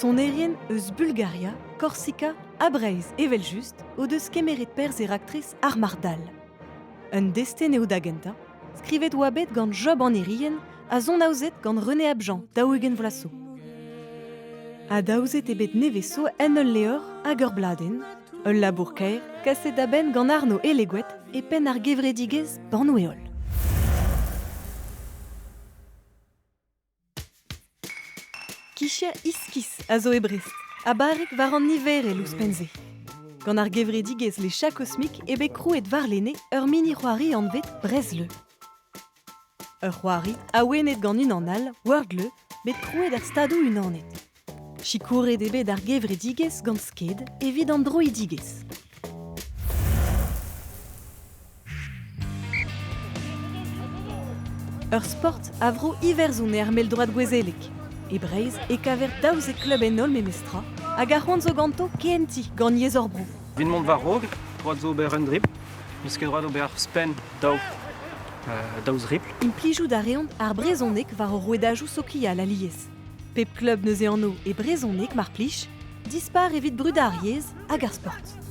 Sonerien eus Bulgaria, Korsika ha Breizh evel-just o deus kemeret perzh e raktres Ar Marc'h-Dall. Un destenn eo da gentañ, skrivet oa bet gant Job an Irien ha sonaozet gant René Abjean, 40 vloaz zo. Adaozet eo bet nevez zo en ul levr hag ur bladenn, ul labour kaer kaset da benn gant Arno Elegoed e penn ar gevredigezh Bannoù-heol. Kicher iskis a zo e Brest, ha barrek war an niverel ouzhpenn-se. Gant ar gevredigezh Les Chats Cosmiques eo bet krouet warlene ur mini-c'hoari anvet Brezleu. Ur c'hoari awenet gant unan all, Wordle, bet krouet er Stadoù-Unanet. Sikouret eo bet ar gevredigezh gant Sked evit an droidigezh. Ur sport a vro Iwerzhon eo ar mell-droad gouezelek. E Breizh e kaver 12 klub en holl memestra hag ar c'hoant zo ganto kehentiñ gant yezh hor bro. Evit mont war-raok, droad zo ober un dribl. N'eus ket droad ober ouzhpenn daou, daou zribl. Implijout a reont ar brezhoneg war o rouedadoù sokial alies. Pep klub neuze anv e brezhoneg mar plij, dispar evit brudañ ar yezh hag ar sport.